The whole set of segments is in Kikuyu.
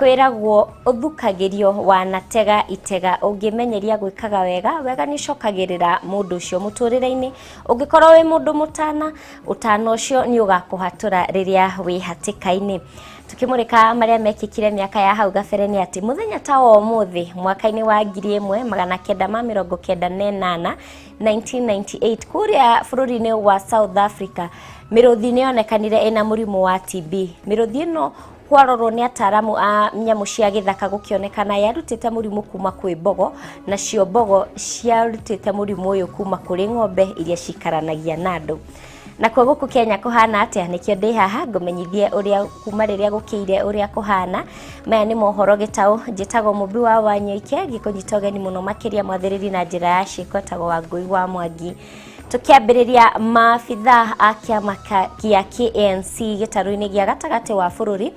Kwĩragwo ũthukagĩrio wanatega itega, ũngĩmenyeria gwĩkaga wega wega nĩ ũcokagĩrĩra mũndũ ũcio mũtũrĩre-inĩ. Ũngĩkorwo wĩ mũndũ mũtana, ũtana ũcio nĩ ũgakũhatũra rĩrĩa wĩ hatĩka-inĩ. Tukĩmũrĩka marĩa mekĩkire mĩaka ya hau gabere nĩ atĩ mũthenya ta wa ũmũthĩ mwaka-inĩ wa 1998, 1998, kũrĩa bũrũri-inĩ wa South Africa mĩrũthi nĩ yonekanire ĩna mũrimũ wa TB. Mĩrũthi ĩno kwarorwo nĩ ataramu a nyamũ cia gĩthaka gũkĩonekana yarutĩte mũrimũ kuma kwĩ mbogo, nacio mbogo ciarutĩte mũrimũ ũyũ kuma kũrĩ ng'ombe iria cikaranagia na andũ. Nakuo gũkũ Kenya kũhana atĩa? Nĩkĩo ndĩ haha ngũmenyithie ũrĩa kuma rĩrĩa gũkĩire ũrĩa kũhana. Maya nĩ mohoro gĩtaũ. Njĩtagwo Mũmbi wa Wanyoike, ngĩkũnyita ũgeni mũno makĩria mwathĩrĩri na njĩra ya ciĩko etagwo Wangũi wa Mwangi. Tũkĩambĩrĩria, maabitha a kĩama gĩa KNC gĩtarũ-inĩ gĩa gatagatĩ wa bũrũri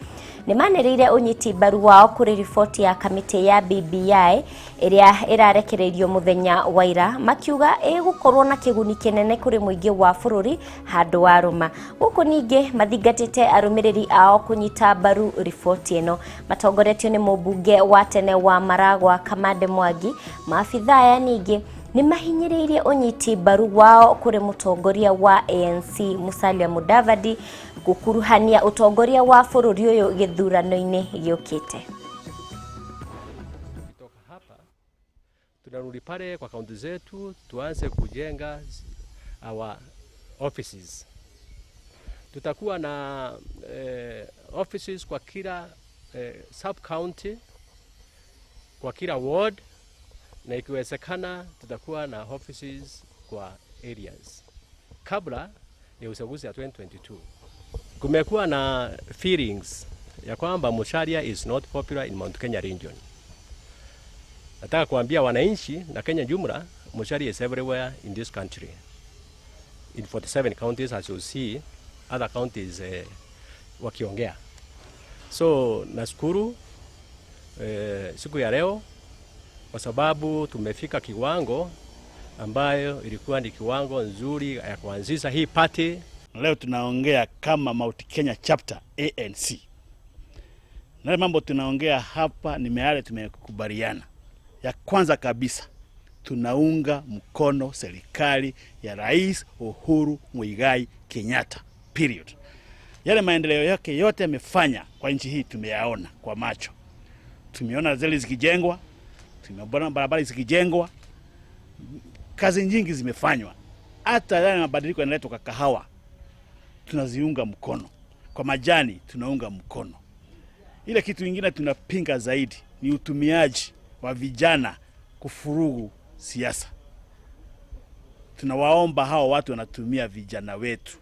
nĩ manĩrĩire ũnyiti mbaru wao kũrĩ riboti ya kamĩtĩ ya BBI ĩrĩa ĩrarekereirio mũthenya wa ira, makiuga ĩgũkorwo na kĩguni kĩnene kũrĩ mũingĩ wa bũrũri handũ wa rũma. Gũkũ ningĩ mathingatĩte arũmĩrĩri ao kũnyita mbaru riboti ĩno matongoretio nĩ mũmbunge wa tene wa Maragwa Kamande Mwangi. Maabitha aya ningĩ nĩ mahinyĩrĩirie ũnyiti mbaru wao kũrĩ mũtongoria wa ANC Musalia Mudavadi gũkuruhania ũtongoria wa bũrũri ũyũ gĩthurano-inĩ gĩũkĩte. Tukitoka hapa tunarudi pale kwa kaunti zetu tuanze kujenga our offices. Tutakuwa na offices kwa kila sub county, kwa kila ward, na ikiwezekana tutakuwa na offices kwa areas kabla ya uchaguzi ya 2022. Kumekuwa na feelings ya kwamba Musalia is not popular in Mount Kenya region. Nataka kuambia wananchi na Kenya jumla, Musalia is everywhere in this country. In 47 counties, as you see, other counties wakiongea. So nashukuru siku ya leo kwa sababu tumefika kiwango ambayo ilikuwa ni kiwango nzuri ya kuanzisha hii party. Leo tunaongea kama Mount Kenya Chapter ANC. Na mambo tunaongea hapa ni yale tumekubaliana. Ya kwanza kabisa, tunaunga mkono serikali ya Rais Uhuru Muigai Kenyatta. Period. Yale maendeleo yake yote yamefanya kwa nchi hii tumeyaona kwa macho. Tumeona reli zikijengwa, tumeona barabara zikijengwa, kazi nyingi zimefanywa. Hata yale mabadiliko yanaletwa kwa kahawa tunaziunga mkono, kwa majani tunaunga mkono. Ile kitu ingine tunapinga zaidi ni utumiaji wa vijana kufurugu siasa. Tunawaomba hao watu wanatumia vijana wetu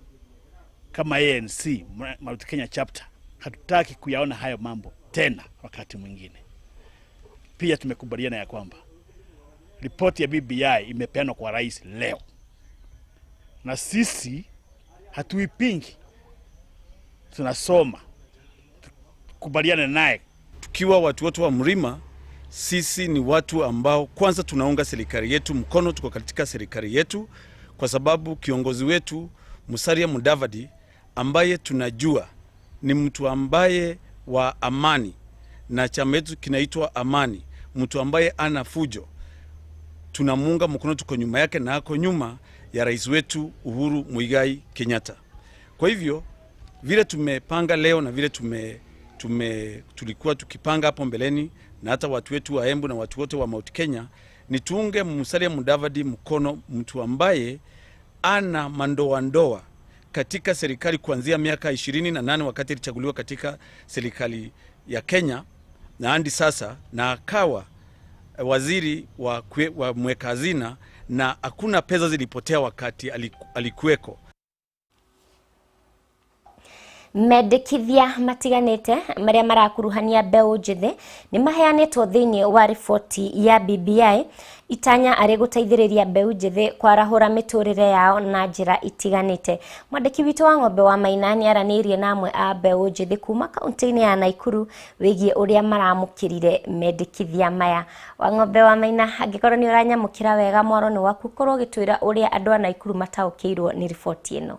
kama ANC Mount Kenya Chapter, hatutaki kuyaona hayo mambo tena wakati mwingine. Pia tumekubaliana ya kwamba ripoti ya BBI imepeanwa kwa rais leo, na sisi hatuipingi, tunasoma tukubaliane naye. Tukiwa watu wote wa Mlima, sisi ni watu ambao kwanza tunaunga serikali yetu mkono, tuko katika serikali yetu kwa sababu kiongozi wetu Musalia Mudavadi ambaye tunajua ni mtu ambaye wa amani na chama yetu kinaitwa Amani, mtu ambaye ana fujo, tunamuunga mkono, tuko nyuma yake na ako nyuma ya rais wetu Uhuru Muigai Kenyatta. Kwa hivyo vile tumepanga leo na vile tulikuwa tukipanga hapo mbeleni na hata watu wetu wa Embu na watu wote wa Mount Kenya ni tuunge Musalia Mudavadi mkono, mtu ambaye ana mandoa ndoa katika serikali kuanzia miaka 28 wakati alichaguliwa katika serikali ya Kenya na hadi sasa, na akawa waziri wa mweka hazina na hakuna pesa zilipotea wakati alikuweko. Mendekithia matiganĩte marĩa marakuruhania mbeũ njĩthĩ nĩ maheanĩtwo thĩinĩ wa riboti ya BBI, itanya arĩ gũteithĩrĩria mbeũ njĩthĩ kwarahũra mĩtũrĩre yao na njĩra itiganĩte. Mwandĩki witũ wa Ng'ombe wa Maina nĩ aranĩirie na amwe a mbeũ njĩthĩ kuma kaunti-inĩ ya Naikuru wĩgiĩ ũrĩa maramũkĩrire mendekithia maya. Wa Ng'ombe wa Maina, angĩkorwo nĩ ũranyamũkĩra wega, mwaro nĩ waku, korwo ũgĩtwĩra ũrĩa andũ a Naikuru mataũkĩirwo nĩ riboti ĩno.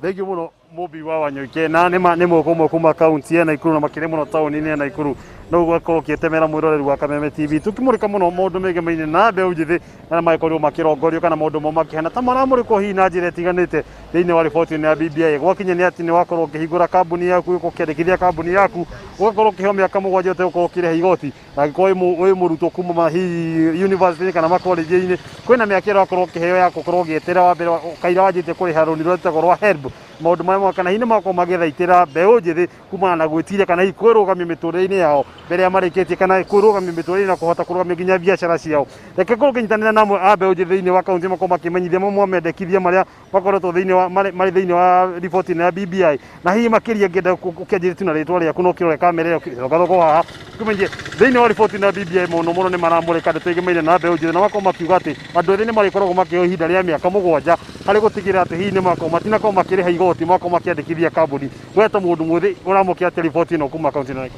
Thengiũ mũno. Mũmbi wa Wanyoike na nĩ mwoko ũmwe kuma kaunti ya Naikuru na makĩria mũno taũni-inĩ ya Naikuru no gwakorwo ũkĩtemera mwĩroreri wa Kameme TV tukĩmũrĩka mũno maũndũ megemainie na mbeũ njĩthĩ na magĩkorirwo makĩrongorio kana maũndũ mo makĩhana ta maramũrĩkwo hihi na njĩra ĩtiganĩte thĩinĩ wa riboti ĩno ya BBI. Gwakinya nĩ atĩ nĩ wakorwo ũkĩhingũra kambuni yaku, ũkĩandĩkithia kambuni yaku, ũgakorwo ũkĩheo mĩaka 7 ũtegũkorwo ũkĩrĩha igoti, na angĩkorwo wĩ mũrutwo kuma hihi university kana makolenji-inĩ, kwĩna mĩaka ĩrĩa wakorwo ũkĩheo ya gũkorwo ũgĩetera wa mbere kaira wanjĩtie kũrĩha rũni rũrĩa rwĩtagwo rwa HELB. Maũndũ marĩa kana hihi nĩ makorwo magĩthaitĩra mbeũ njĩthĩ kumana na gwĩtiria kana hihi kwĩrũgamia mĩtũrĩre-inĩ yao mbere ya marĩkĩtie kana kwĩrũgamia mĩtũrĩre-inĩ na kũhota kũrũgamia nginya biacara ciao. Reke ngorwo ngĩnyitanĩra na amwe a mbeũ njĩthĩ thĩinĩ wa kaunti makorwo makĩmenyithia mamwe mendekithia marĩa makoretwo thĩinĩ wa marĩ thĩinĩ wa riboti ĩno ya BBI, na hihi makĩria ngĩenda ũkĩanjĩrĩria tu na rĩtwa rĩaku na ũkĩrore kamera ĩyo ũkĩrora haha kũmenyithie thĩinĩ wa riboti ĩno ya BBI mũno mũno nĩ maramũrĩka ndeto ĩgemaine na mbeũ njĩthĩ na makorwo makiuga atĩ andũ ethĩ nĩ marĩkoragwo makĩheo ihinda rĩa mĩaka 7 harĩ gũtigĩrĩra atĩ hihi nĩ makorwo matinakorwo makĩrĩha igoti, makorwo makĩandĩkithia kambuni. We ta mũndũ mwĩthĩ ũramũkĩra atĩa riboti ĩno kuma kaunti ĩno?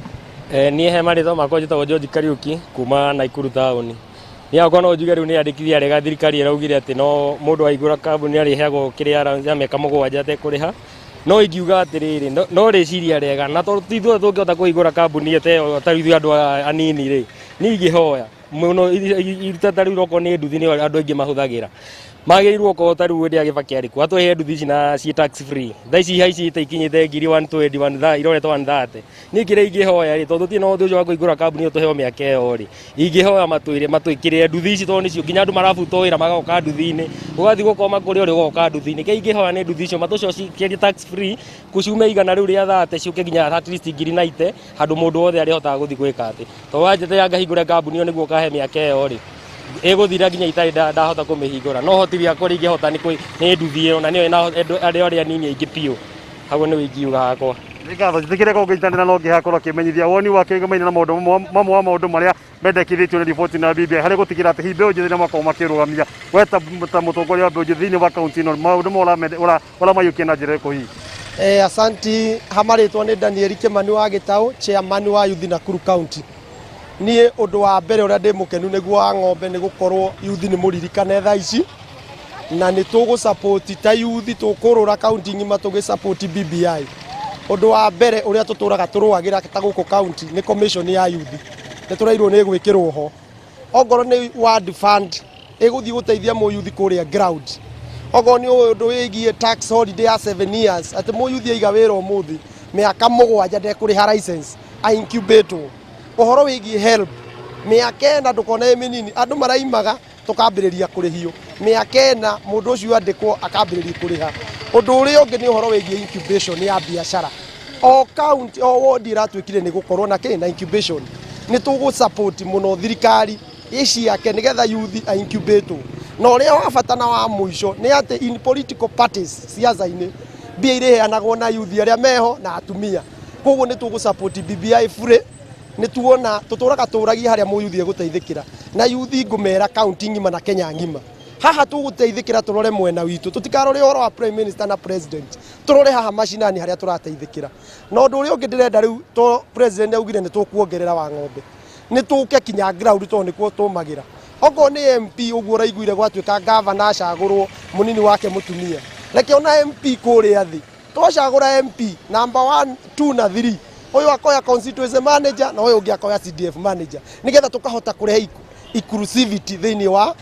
Niĩ he marĩtwa makwa njĩtagwo George Kariuki kuma Naikuru taũni. Niĩ hakwa no njuge rĩu nĩ andĩkithia rega thirikari ĩraugire atĩ no mũndũ aigũra kambuni arĩheagwo kĩrĩa ya mĩaka 7 atekũrĩha. No ingiuga atĩrĩrĩ, no rĩciria rĩega, na tondũ ti ithuothe tũngĩhota kũhingũra kambuni ĩyo ta ithuĩ andũ anini rĩ, niĩ ingĩhoya mũno iruta ta rĩu okorwo nĩ nduthi nĩyo andũ aingĩ mahũthagĩra, magĩrĩirwo okorwo ta rĩu hĩndĩ ya Kibaki arĩ kuo atũhe nduthi ici na ciĩ tax free. Thaa ici haicĩte ikinyĩte ngiri 120, 130, iroretwo 130. Niĩ kĩrĩa ingĩhoya rĩ, tondũ tũtirĩ na ũhoti ũcio wa kũhingũra kambuni ĩyo tũheo mĩaka ĩyo rĩ, ingĩhoya matwĩre matwĩkĩrĩre nduthi ici tondũ nĩcio nginya andũ marabutwo wĩra magoka nduthi-inĩ, ũgathiĩ gũkoma kũrĩa ũrĩ ũgoka nduthi-inĩ. Kĩrĩa ingĩhoya nĩ nduthi icio matũcokerie tax free, kuciume igana rĩu rĩa 30 ciũke nginya at least ngiri 90, handũ mũndũ wothe arĩhotaga gũthiĩ gwĩka atĩ tondũ wanjĩte ngahingũre kambuni ĩyo nĩguo ũkahe mĩaka ĩyo rĩ, ĩgũthira nginya itarĩ ndahota kũmĩhingũra. No hoti wakwa ũrĩa ingĩhota nĩ nduthi ĩyo, na nĩyo ĩna andũ arĩa anini aingĩ biũ. Hau nĩho ingiuga hakwa. Nĩ ngatho njĩtĩkĩre korwo ngĩnyitanĩra na ũngĩ hakorwo akĩmenyithia woni wake wĩgemaine na maũndũ mamwe wa maũndũ marĩa mendekithĩtio nĩ riboti ĩno ya BBI harĩ gũtigĩrĩra atĩ hihi mbeũ njĩthĩ nĩ makorwo makĩrũgamia. We ta mũtongoria wa mbeũ njĩthĩ thĩinĩ wa kaunti ĩno, maũndũ ma ũramaiyũkia na njĩra ĩrĩkũ hihi? Asanti. Hamarĩtwo nĩ Daniel Kimani wa Gĩtaũ, chairman wa Youth Nakuru County. Niĩ ũndũ wa mbere ũrĩa ndĩ mũkenu nĩguo wa ng'ombe nĩ gũkorwo youth nĩ mũririkane thaa ici, na nĩ tũgũ support ta youth tũkũrũra kaunti ng'ima tũgĩ support BBI. Ũndũ wa mbere ũrĩa tũtũraga tũrũagĩra ta gũkũ kaunti nĩ commission ya youth, nĩ tũrairwo nĩ ĩgwĩkĩrwo ho. Ongorwo nĩ ward fund ĩgũthiĩ gũteithia mũyuthi kũrĩa ground. Okorwo nĩ ũndũ wĩgiĩ tax holiday ya 7 years, atĩ mũyuthi aiga wĩra ũmũthĩ mĩaka 7 ndekũrĩha license a-incubate. Ũhoro wĩgiĩ HELB mĩaka 4 ndũkona ĩ mĩnini, andũ maraimaga tũkambĩrĩria kũrĩhio mĩaka 4, mũndũ ũcio andĩkwo akambĩrĩria kũrĩha. Ũndũ ũrĩa ũngĩ nĩ ũhoro wĩgiĩ incubation ya biacara. O county o ward ĩratuĩkire nĩ gũkorwo na kĩ na incubation. Nĩ tũgũ support mũno thirikari ĩciake nĩgetha youth a incubate. Na ũrĩa wa bata na wa mũico nĩ atĩ in political parties ciaca-inĩ mbia irĩheanagwo na youth arĩa meho na atumia. Koguo nĩ tũgũ support BBI fully. Nĩ tuona tũtũraga tũragia harĩa mũyuthi egũteithĩkĩra, na youth ngũmera kaunti ng'ima na Kenya ng'ima. Haha tũgũteithĩkĩra tũrore mwena witũ, tũtikarore ũhoro wa prime minister na president, tũrore haha macinani harĩa tũrateithĩkĩra. Na ũndũ ũrĩa ũngĩ ndĩrenda rĩu, to president augire nĩ tũkuongerera wa ng'ombe, nĩ tũke kinya ground tondũ nĩkuo tũmagĩra. Okorwo nĩ MP ũguo ũraiguire gwatuĩka governor acagũrwo mũnini wake mũtumia, reke ona MP kũrĩa thĩ twacagũra MP number 1, 2 na 3, ũyũ akoya constituency manager na ũyũ ũngĩ akoya CDF manager, nĩgetha tũkahota kũrehe inclusivity thĩinĩ wa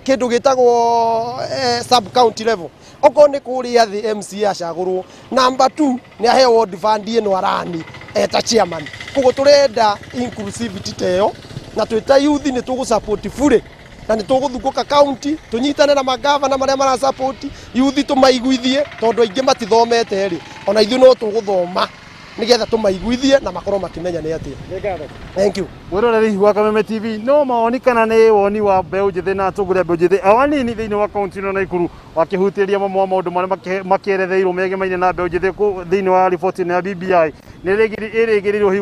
kĩndũ gĩtagwo sub county level. Okorwo nĩ kũrĩa thĩ MCA acagũrwo number 2 nĩ aheo ward fund ĩno arani eta chairman. Koguo tũrenda inclusivity ta ĩyo, na twĩ ta youth nĩ tũgũ support fully, na nĩ tũgũthungũka county tũnyitane na magavana marĩa mara support youth tũmaiguithie, tondũ aingĩ matithomete rĩ, ona ithuĩ no tũgũthoma nĩgetha tũmaiguithie na makorwo makĩmenya nĩ atĩa. Thank you. Mwĩroreri wa Kameme TV, no mawoni kana nĩ woni wa mbeũ njĩthĩ na atongoria mbeũ njĩthĩ awanini thĩinĩ wa kaunti ĩno Naikuru wakĩhutĩria mamwe wa maũndũ marĩa makĩeretheirwo megemaine na mbeũ njĩthĩ thĩinĩ wa riboti ĩno ya BBI. Nĩ ĩrĩgĩrĩirwo hihi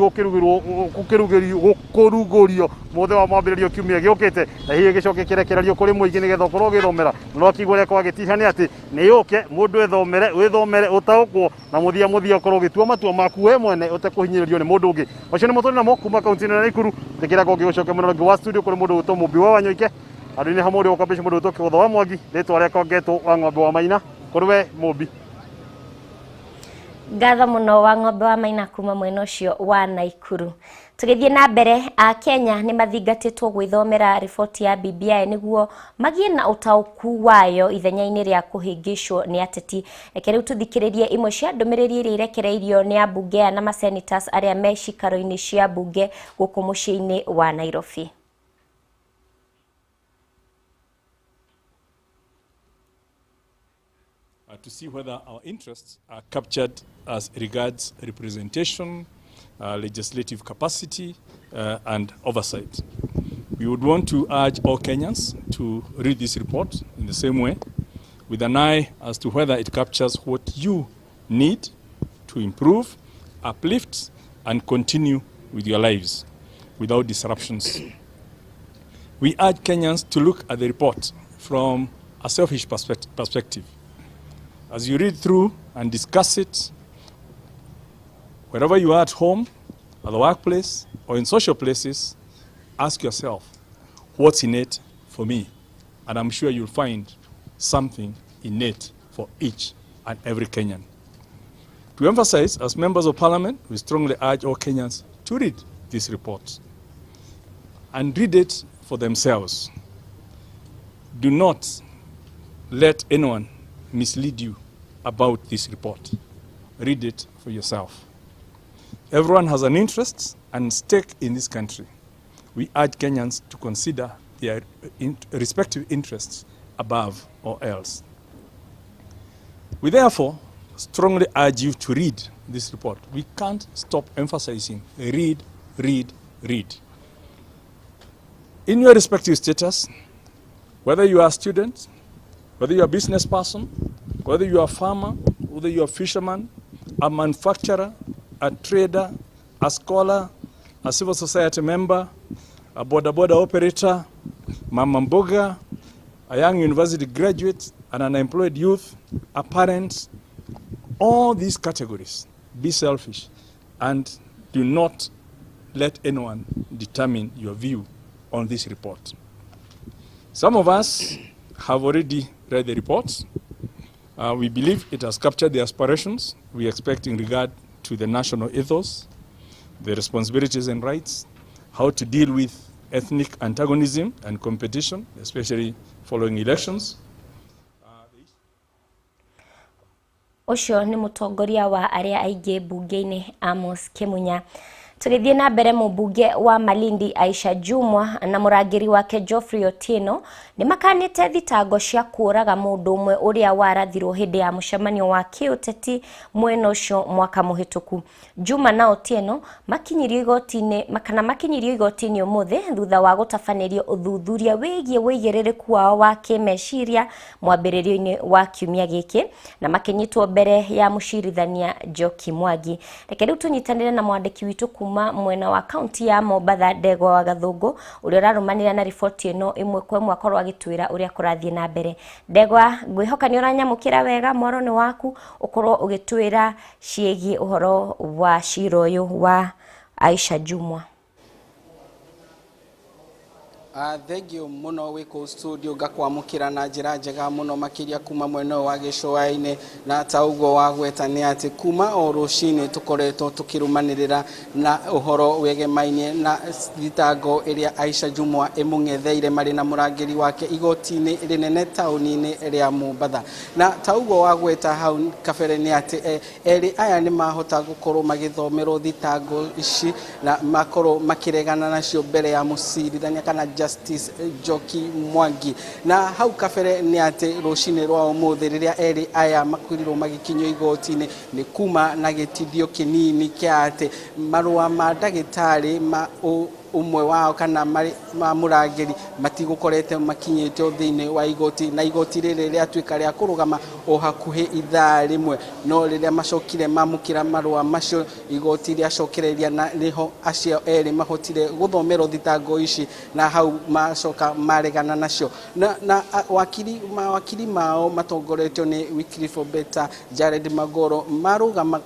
gũkĩrugũrio mũthĩ wa mwambĩrĩrio kiumia gĩũkĩte, na hihi gĩcoke kĩrekererio kũrĩ mũingĩ nĩgetha ũkorwo ũgĩthomera. No akiuga ũrĩa kwagĩtiha nĩ atĩ nĩ yũke mũndũ ethomere, wĩthomere, ũtaũkwo, na mũthia mũthia ũkorwo ũgĩtua matua maku we mwene ũtekũhinyĩrĩrio nĩ mũndũ ũngĩ. Macio nĩmo tũrĩ namo kuma kaunti ĩno ya Naikuru. Njĩkĩra ngũngĩ gũcokia mwena ũngĩ wa studio kũrĩ mũndũ ũgwĩtwo Mũmbi wa Wanyoike, andũ-inĩ hamwe ũrĩa ũkwambĩrĩria mũndũ ũgwĩtwo Kĩgũtha wa Mwangi, rĩtwa rĩakwa ngetwo wa Ng'ombe wa Maina. Kũrĩ we Mũmbi. Ngatho muno wa ng'ombe wa Maina kuma mwena ũcio wa Naikuru. Tũgĩthiĩ na mbere, a Kenya nĩ mathingatĩtwo gwĩthomera riboti ya BBI nĩguo magĩe na ũtaũku wayo ithenya-inĩ rĩa kũhĩngĩcwo nĩ ateti. Reke rĩu tũthikĩrĩrie imwe cia ndũmĩrĩri iria irekereirio nĩ ambunge aya na masenators arĩa me cikaro-inĩ cia mbunge gũkũ mũciĩ-inĩ wa Nairobi. To see whether our interests are captured as regards representation, legislative capacity, and oversight. We would want to urge all Kenyans to read this report in the same way, with an eye as to whether it captures what you need to improve, uplift, and continue with your lives without disruptions. We urge Kenyans to look at the report from a selfish perspective. As you read through and discuss it, wherever you are at home, at the workplace, or in social places, ask yourself, what's in it for me? And I'm sure you'll find something in it for each and every Kenyan. To emphasize, as members of parliament, we strongly urge all Kenyans to read this report and read it for themselves. Do not let anyone mislead you about this report. Read it for yourself. Everyone has an interest and stake in this country. We urge Kenyans to consider their respective interests above all else. We therefore strongly urge you to read this report. We can't stop emphasizing read, read, read. In your respective status, whether you are a student, whether you are a business person, whether you are a farmer, whether you are a fisherman, a manufacturer, a trader, a scholar, a civil society member, a boda operator, mama mboga, a young university graduate, an unemployed youth, a parent, all these categories, be selfish and do not let anyone determine your view on this report. Some of us have already read the report. We believe it has captured the aspirations we expect in regard to the national ethos, the responsibilities and rights, how to deal with ethnic antagonism and competition, especially following elections. Ũcio nĩ mũtongoria wa arĩa aingĩ mbunge-inĩ Amos Kimunya. Tũgĩthiĩ na mbere, mũmbunge wa Malindi Aisha Jumwa na mũrangĩri wake Geoffrey Otieno nĩ makanĩte thitango cia kũũraga mũndũ ũmwe ũrĩa warathirwo hĩndĩ ya mũcemanio wa kĩũteti mwena ũcio mwaka mũhĩtũku. Juma na Otieno makinyirio igoti-inĩ kana makinyirio igoti-inĩ ũmũthĩ thutha wa gũtabanĩrio ũthuthuria wĩgiĩ wĩigĩrĩrĩku wao wa kĩmeciria mwambĩrĩrio-inĩ wa kiumia gĩkĩ na makĩnyitwo mbere ya mũcirithania Njoki Mwangi. Reke rĩu tũnyitanĩre na mwandĩki witũ kuma mwena wa kaunti ya Mombatha Ndegwa wa Gathũngũ ũrĩa ũrarũmanĩra na riboti ĩno ĩmwe kwa ĩmwe akorwo agĩtwĩra ũrĩa kũrathiĩ na mbere. Ndegwa, ngwĩhoka nĩ ũranyamũkĩra wega, mwaro nĩ waku ũkorwo ũgĩtwĩra ciĩgiĩ ũhoro wa cira ũyũ wa Aisha Jumwa. Thengio muno wĩ kũu studio, ngakwamũkĩra na njĩra njega mũno makĩria kuma mwena ũyũ wa gĩcũa-inĩ. Na ta ũguo wagweta nĩ atĩ kuma o rũcinĩ tũkoretwo tũkĩrũmanĩrĩra na ũhoro wĩgemainie na thitango ĩrĩa Aisha Jumwa ĩmũng'etheire marĩ na mũrangĩri wake igoti-inĩ rĩnene taũni-inĩ rĩa Mombatha. Na ta ũguo wagweta hau kabere nĩ atĩ erĩ aya nĩ mahota gũkorwo magĩthomerwo thitango ici na makorwo makĩregana nacio mbere ya mũcirithania kana Justice Njoki Mwangi. Na hau kabere nĩ atĩ rũcinĩ rwa ũmũthĩ rĩrĩa erĩ aya makorirwo magĩkinyio igoti-inĩ nĩ kuma na gĩtithio kĩnini kĩa atĩ marũa ma ndagĩtarĩ ma ũmwe wao kana ma mũrangĩri matigũkorete makinyĩtio thĩinĩ wa igoti, na igoti rĩrĩ rĩatuĩka rĩa kũrũgama o hakuhĩ ithaa rĩmwe. No rĩrĩa macokire mamũkĩra marũa macio, igoti rĩacokereria na nĩho acio erĩ mahotire gũthomerwo thitango ici na hau macoka maregana nacio. Na mawakiri mao matongoretio nĩ Wycliffe Obeta, Jared Magoro marũgama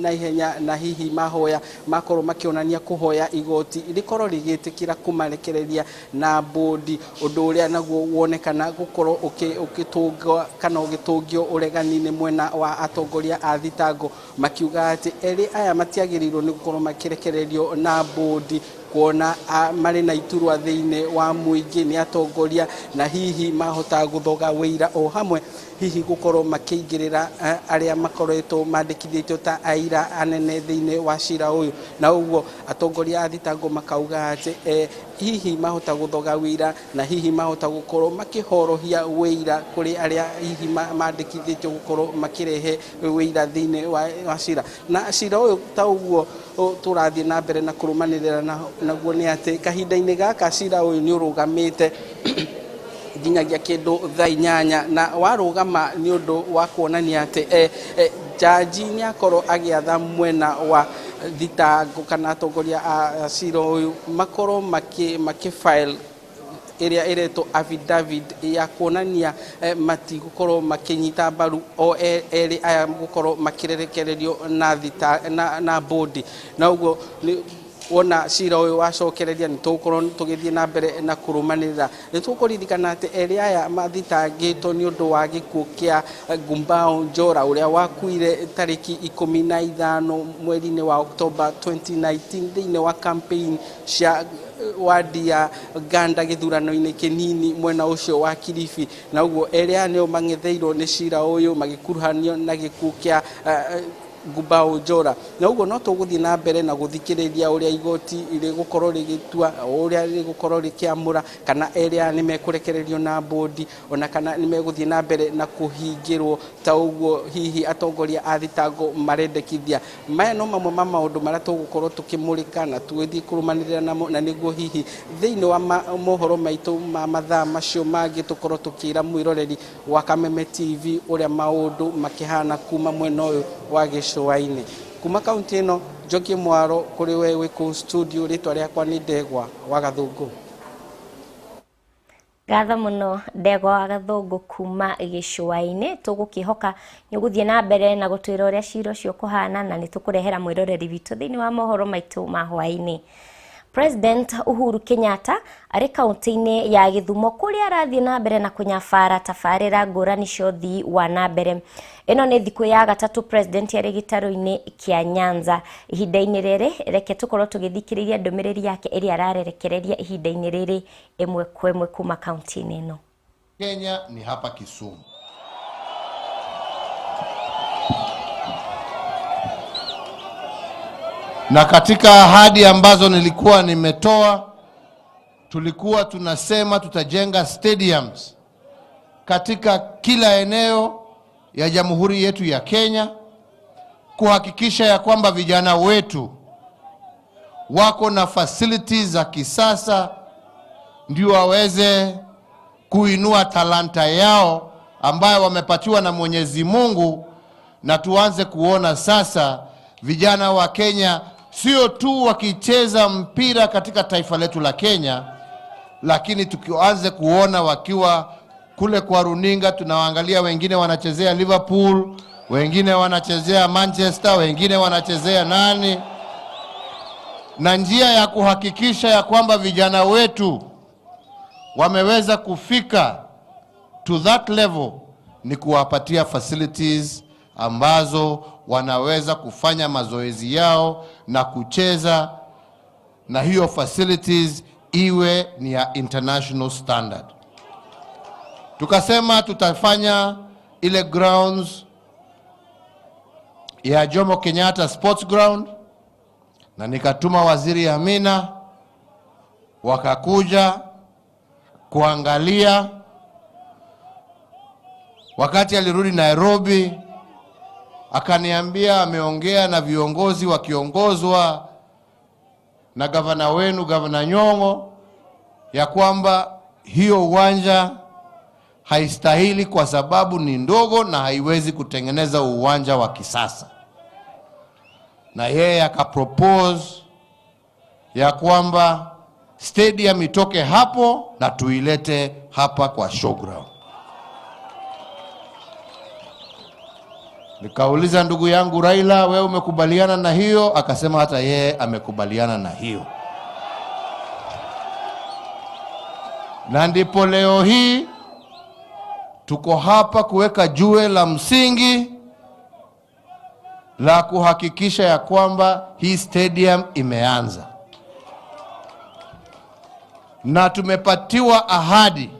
na ihenya na hihi mahoya makorwo makĩonania kũhoya igoti rĩgĩkorwo rĩgĩtĩkĩra kũmarekereria na bodi ũndũ ũrĩa naguo wonekana gũkorwo ũkĩtũngwo kana ũgĩtũngio ũregani-inĩ mwena wa atongoria a thitango makiuga atĩ erĩ aya matiagĩrĩirwo nĩ gũkorwo makĩrekererio na bodi kuona marĩ na iturwa thĩinĩ wa mũingĩ nĩ atongoria na hihi mahota gũthoga wĩira o hamwe hihi gũkorwo makĩingĩrĩra arĩa makoretwo mandĩkithĩtio ta aira anene thĩinĩ wa cira ũyũ na ũguo atongoria a thitango makauga atĩ hihi mahota gũthoga wĩira na hihi mahota gũkorwo makĩhorohia wĩira kũrĩ arĩa hihi mandĩkithĩtio gũkorwo makĩrehe wĩira thĩinĩ wa cira na cira ũyũ ta ũguo tũrathiĩ na mbere na kũrũmanĩrĩra naguo nĩ atĩ kahinda-inĩ gaka cira ũyũ nĩ ũrũgamĩte nginyagia kĩndũ thaa 8 na warũgama nĩ ũndũ wa kuonania atĩ jaji nĩ akorwo agĩatha mwena wa thitango kana atongoria a cira ũyũ makorwo makĩ file ĩrĩa ĩretwo affidavit ya kuonania matigũkorwo makĩnyita mbaru o erĩ aya gũkorwo makĩrekererio na bodi na ũguo wona cira ũyũ wacokereria nĩ tũgũkorwo tũgĩthiĩ na mbere na kũrũmanĩrĩra. Nĩ tũkũririkana atĩ erĩ aya mathitangĩtwo nĩ ũndũ wa gĩkuũ kĩa Ngumbao Njora ũrĩa wakuire tarĩki 15 mweri-inĩ wa Oktoba 2019 thĩinĩ wa campaign cia wadi ya Ganda gĩthurano-inĩ kĩnini mwena ũcio wa Kilifi na ũguo erĩ aya nĩo mang'etheirwo nĩ cira ũyũ magĩkuruhanio na gĩkuũ kĩa Ngumbao Njora na ũguo no tũgũthiĩ na mbere na gũthikĩrĩria ũrĩa igoti rĩgũkorwo rĩgĩtua ũrĩa rĩgũkorwo rĩkĩamũra kana erĩ aya nĩ mekũrekererio na bodi ona kana nĩ megũthiĩ na mbere na kũhingĩrwo ta ũguo hihi atongoria a thitango marendekithia. Maya no mamwe ma maũndũ marĩa tũgũkorwo tũkĩmũrĩka na tũgĩthiĩ kũrũmanĩrĩra namo na nĩguo hihi thĩinĩ wa mohoro maitũ ma mathaa macio mangĩ tũkorwo tũkĩra mwĩroreri wa Kameme TV ũrĩa maũndũ makĩhana kuma mwena ũyũ wa gĩcũa-inĩ. Kuma kaunti ĩno Njoki Mwaro kũrĩ we wĩ kũu studio, rĩtwa rĩakwa nĩ Ndegwa wa Gathũngũ. Ngatho mũno Ndegwa wa Gathũngũ kuma gĩcũa-inĩ. Tũgũkĩhoka nĩ ũgũthiĩ na mbere na gũtwĩra ũrĩa cira ũcio ũkũhana na nĩ tũkũrehera mwĩroreri witũ thĩinĩ wa mohoro maitũ ma hwaĩ-inĩ. President Uhuru Kenyatta arĩ kaunti-inĩ ya Gĩthumo kũrĩa arathiĩ na mbere na kũnyabara tabarĩra ngũrani cia ũthii wa na mbere. Ĩno nĩ thikũ ya gatatũ President arĩ gĩtarũ-inĩ kĩa Nyanza. Ihinda-inĩ rĩrĩ reke tũkorwo tũgĩthikĩrĩria ndũmĩrĩri yake ĩrĩa ararerekereria ihinda-inĩ rĩrĩ ĩmwe kwa ĩmwe kuma kaunti-inĩ ĩno. Kenya ni hapa Kisumu. Na katika ahadi ambazo nilikuwa nimetoa, tulikuwa tunasema tutajenga stadiums katika kila eneo ya jamhuri yetu ya Kenya, kuhakikisha ya kwamba vijana wetu wako na facilities za kisasa ndio waweze kuinua talanta yao ambayo wamepatiwa na Mwenyezi Mungu, na tuanze kuona sasa vijana wa Kenya sio tu wakicheza mpira katika taifa letu la Kenya, lakini tukianze kuona wakiwa kule kwa runinga, tunawaangalia wengine wanachezea Liverpool, wengine wanachezea Manchester, wengine wanachezea nani. Na njia ya kuhakikisha ya kwamba vijana wetu wameweza kufika to that level ni kuwapatia facilities ambazo wanaweza kufanya mazoezi yao na kucheza, na hiyo facilities iwe ni ya international standard. Tukasema tutafanya ile grounds ya Jomo Kenyatta Sports Ground, na nikatuma Waziri Amina, wakakuja kuangalia. Wakati alirudi Nairobi akaniambia ameongea na viongozi wakiongozwa na gavana wenu, Gavana Nyong'o, ya kwamba hiyo uwanja haistahili kwa sababu ni ndogo na haiwezi kutengeneza uwanja wa kisasa. Na yeye akapropose ya kwamba stadium itoke hapo na tuilete hapa kwa showground. Nikauliza ndugu yangu Raila, wewe umekubaliana na hiyo? Akasema hata yeye amekubaliana na hiyo. Na ndipo leo hii tuko hapa kuweka jiwe la msingi la kuhakikisha ya kwamba hii stadium imeanza, na tumepatiwa ahadi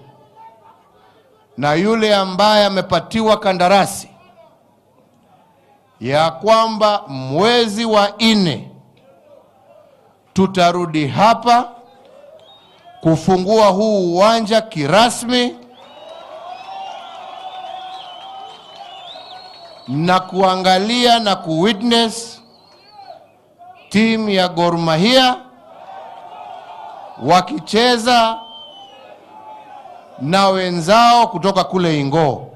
na yule ambaye amepatiwa kandarasi ya kwamba mwezi wa 4 tutarudi hapa kufungua huu uwanja kirasmi na kuangalia na kuwitness timu ya Gor Mahia wakicheza na wenzao kutoka kule Ingoo.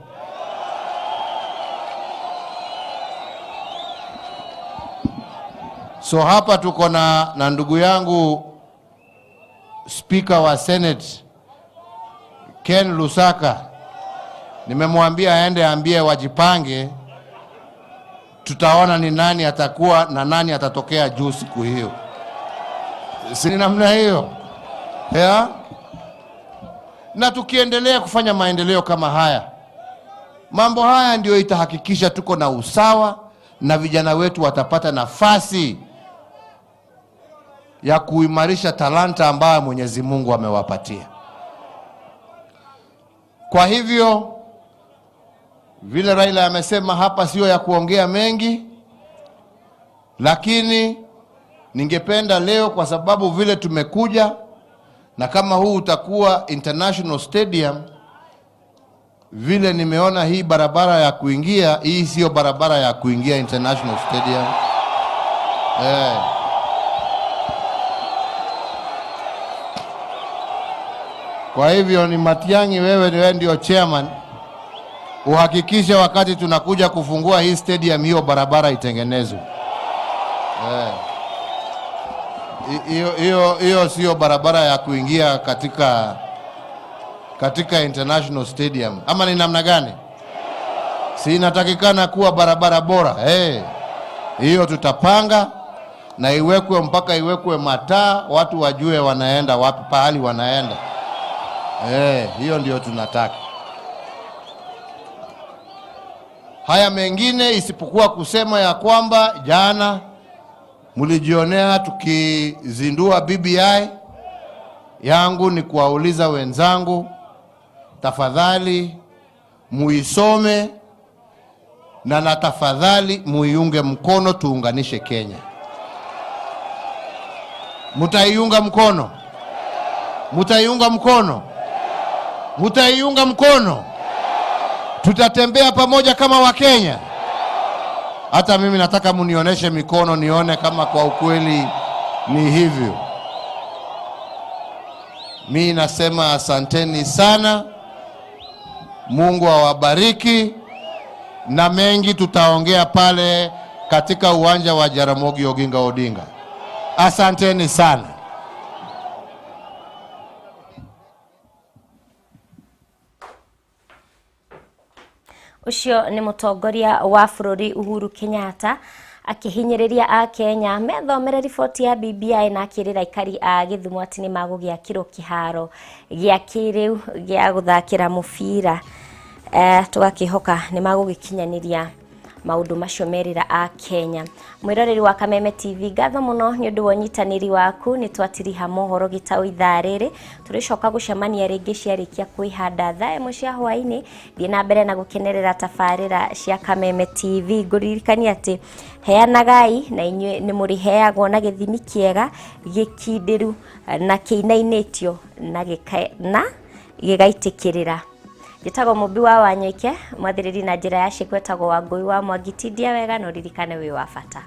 So hapa tuko na ndugu yangu Speaker wa Senate Ken Lusaka. Nimemwambia aende aambie wajipange, tutaona ni nani atakuwa na nani atatokea juu siku hiyo. Si namna hiyo? Yeah? Na tukiendelea kufanya maendeleo kama haya, mambo haya ndio itahakikisha tuko na usawa na vijana wetu watapata nafasi ya kuimarisha talanta ambayo Mwenyezi Mungu amewapatia. Kwa hivyo vile Raila amesema hapa sio ya kuongea mengi, lakini ningependa leo, kwa sababu vile tumekuja na kama huu utakuwa international stadium, vile nimeona hii barabara ya kuingia, hii sio barabara ya kuingia international stadium. Kwa hivyo ni Matiang'i, wewe ndio chairman, uhakikishe wakati tunakuja kufungua hii stadium hiyo barabara itengenezwe. Hiyo sio barabara ya kuingia katika international stadium. Ama ni namna gani? Si inatakikana kuwa barabara bora. Hiyo tutapanga na iwekwe mpaka iwekwe mataa, watu wajue wanaenda wapi, pahali wanaenda. Hiyo ndio tunataka. Haya mengine isipokuwa kusema ya kwamba jana mlijionea tukizindua BBI. Yangu ni kuwauliza wenzangu, tafadhali muisome na tafadhali muiunge mkono, tuunganishe Kenya. Mutaiunga mkono? Mutaiunga mkono? Mutaiunga mkono? Tutatembea pamoja kama Wakenya. Hata mimi nataka munioneshe mikono nione kama kwa ukweli ni hivyo. Mimi nasema asanteni sana. Mungu awabariki, na mengi tutaongea pale katika uwanja wa Jaramogi Oginga Odinga. Asanteni sana. Ucio ni mutongoria wa bũrũri Uhuru Kenyatta akihinyĩrĩria a Kenya methomere riboti ya BBI na akĩrĩra aikari a Gĩthumo atĩ nĩ magũgĩakĩrwo kĩharo gĩa kĩrĩu gĩa gũthakĩra mũbira. Tũgakĩhoka nĩ magũgĩkinyanĩria maũndũ macio merĩra a Kenya. Mwĩroreri wa Kameme TV, ngatho mũno nĩ ũndũ wa ũnyitanĩri waku. Nĩ twatiriha mohoro gĩtaũ ithaa rĩrĩ, tũrĩcoka gũcemania rĩngĩ ciarĩkia kwĩhanda thaa 1 cia hwaĩ-inĩ. Thiĩ na mbere na gũkenerera tabarĩra cia Kameme TV. Ngũririkania atĩ heanagai na inyuĩ nĩ mũrĩheagwo na gĩthimi kĩega gĩkindĩru na kĩinainĩtio na gĩgaitĩkĩrĩra. Njĩtagwo Mũmbi wa Wanyoike, mwathĩrĩri na njĩra ya ciĩko etagwo Wangũi wa Mwangi. Tindia wega na ũririkane wĩ wa bata.